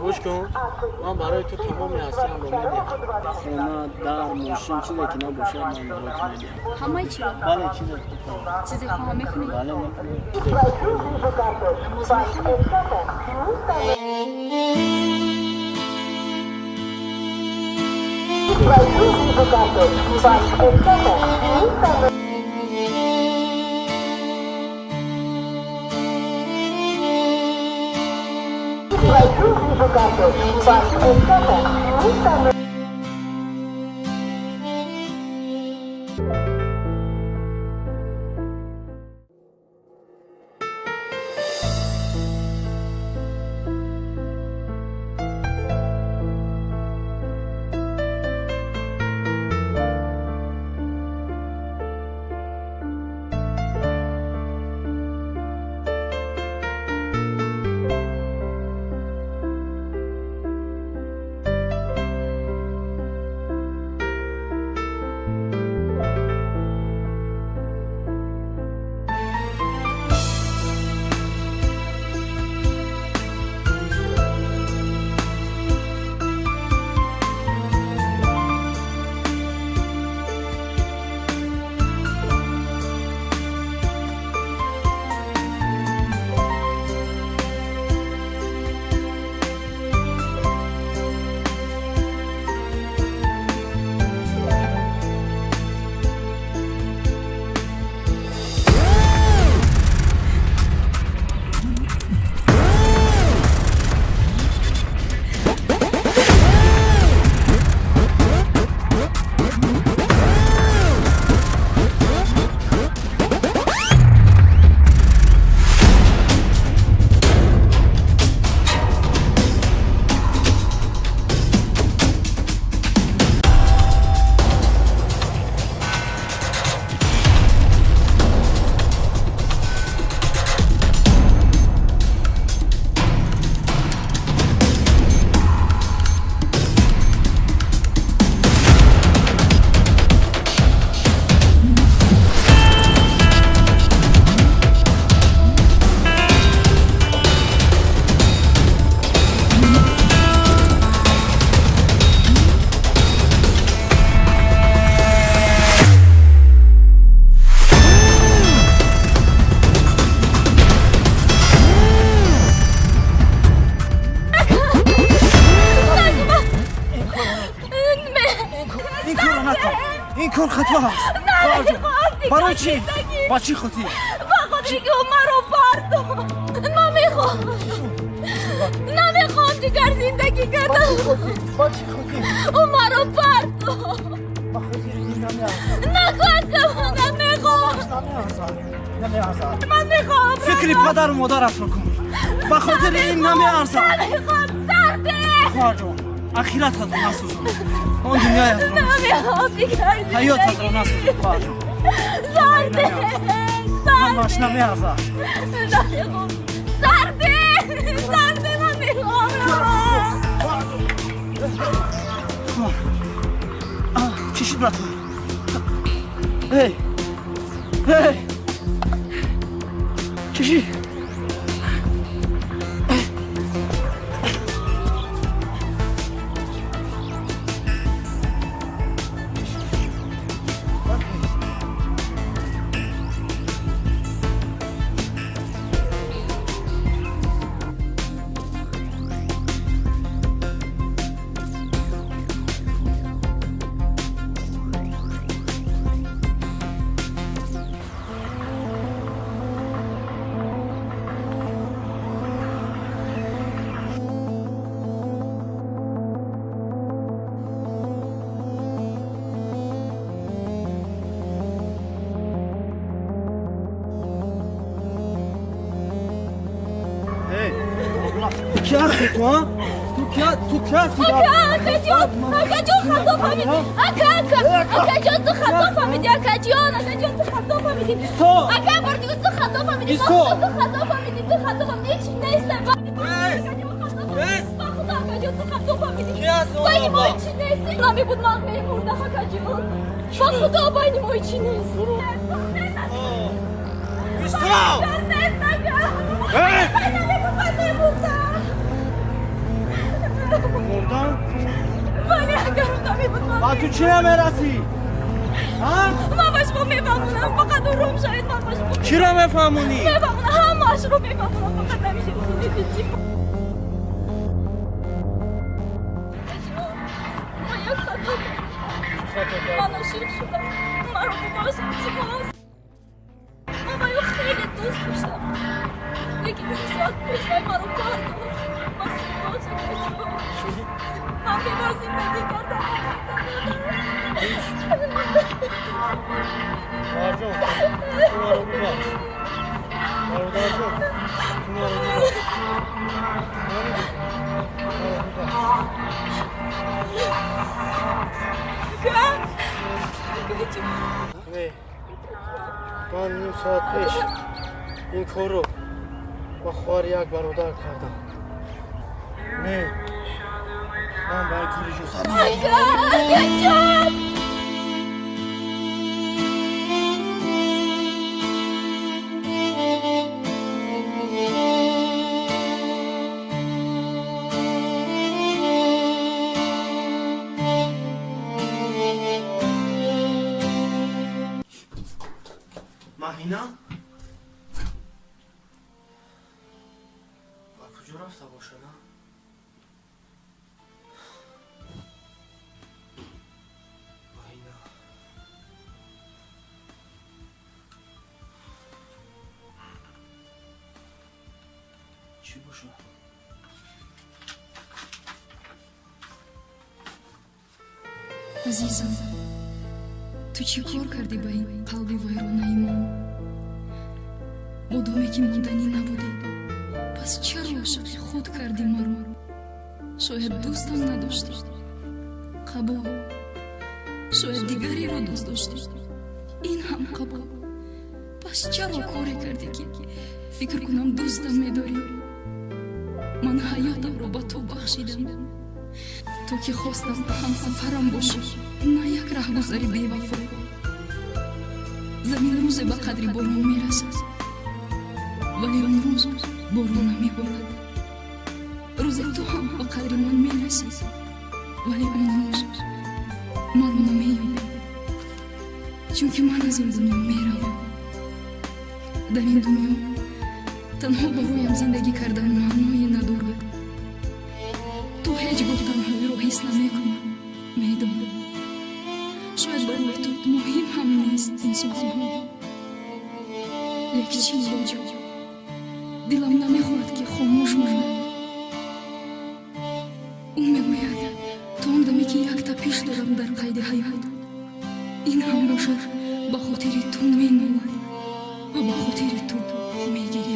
Гӯш кун, ман барои ту тамоми ҳастиамро медиҳам. Хона, дар, мошин, чизе ки набошад, ман барои ту медиҳам. Ҳамаи чиро? Бале, чизе ки ту хоҳӣ. Чизе хоҳам, мекунӣ? Бале, мекунӣ. Намоз мехонӣ? Намоз мехонӣ? Намоз мехонӣ? Ин корро накун, ин кор хато аст. Барои чӣ, ба чӣ хотир? Ба хотире ки ӯ маро бардошт. Ман мехоҳам, намехоҳам дигар зиндагӣ кардан. Ба чӣ хотир? Ӯ маро бардошт. Ба хотири ин намеарзад. Накун, ка намехоҳам. Намеарзад, намеарзад. Ман мехоҳам. Фикри падару модаратро кун, ба хотири ин намеарзад. Намехоҳам, сарде. Хоҳарҷон, ахирататро насӯзон, он дунёятро. Намехоҳам дигар. Ҳаётатро насӯзон, хоҳарҷон. Сарде. Ҳамаш намеарзад. Намехоҳам, сарде, сарде, ман мехоҳам. Чӣ шуд, братон? Эй, эй, чӣ шуд? Ту ки ҳасти ту, а? Ту ки, ту ки ҳасти? Ака, акаҷон, акаҷон, хато фаҳмидӣ. Ака, ака, акаҷон, ту хато фаҳмидӣ, акаҷон, акаҷон, ту хато фаҳмидӣ. Исо! Ака, бор дигар, ту хато фаҳмидӣ. Исо! Ту хато фаҳмидӣ, ту хато фаҳмидӣ, ҳеҷ нест. Ба худо, акаҷон, ту хато фаҳмидӣ. Ки ҳаст он? Байни мо ҳеҷ нест. Намебуд, ман мемурдам, акаҷон. Ба худо, байни мо ҳеҷ нест. Исо! Нест, ака. Эй! Намебуд, ман мемурдам. Мурдан? Вале агар ӯ намебуд, ман Ба ту чӣ намерасӣ? Ман ба шумо мефаҳмонам, фақат ором шавед, ман ба шумо Чиро мефаҳмонӣ? Мефаҳмонам, ҳамаашро мефаҳмонам, фақат намешавед. Ман як хато кардам. Ман ошиқ шудам. Маро бубахш, илтимос. Ман ба ӯ хеле дӯст доштам. Лекин ним соат пеш вай маро пардохт. Маро бубахш, акаҷон. Ман бевар зиндагӣ кардам, наметавонам. Хоҳарҷон, ту маро бубахш. Бародарҷон, ту маро бубахш. Маро бубахш. Ака, акаҷон. Не, ман ним соат пеш ин корро ба хоҳари як бародар кардам. Не, ман ба ин кор иҷозат Ака, акаҷон. Маҳина ба куҷо рафта бошад, а? Маҳина, чӣ бошад? Азизам, ту чӣ кор кардӣ ба ин қалби вайронаи ман? Модоме ки монданӣ набудӣ, пас чаро ошиқи худ кардӣ маро? Шояд дӯстам надоштӣ? Қабул. Шояд дигареро дӯст доштӣ? Ин ҳам қабул. Пас чаро коре кардӣ, ки фикр кунам дӯстам медорӣ? Ман ҳаётамро ба ту бахшидам, то ки хостам ҳамсафарам бошӣ, на як раҳгузари бевафо. Замин рӯзе ба қадри борон мерасад, вале он рӯз борон намеборад. Рӯзе ту ҳам ба қадри ман мерасӣ, вале он рӯз маро намеёбӣ, чунки ман аз ин дунё меравам. Дар ин дунё танҳо бароям зиндагӣ кардан маъное надорад. Ту ҳеҷ гоҳ танҳоиро ҳис намекунӣ, медонам. Шояд барои ту муҳим ҳам нест ин суханҳо, лек чӣ илоҷо, дилам намехоҳад, ки хомӯш монад. Ӯ мегӯяд, то он даме ки як тапиш дорам дар қайди ҳаёт, ин ҳам бошад, ба хотири ту менолад ва ба хотири ту мегиряд.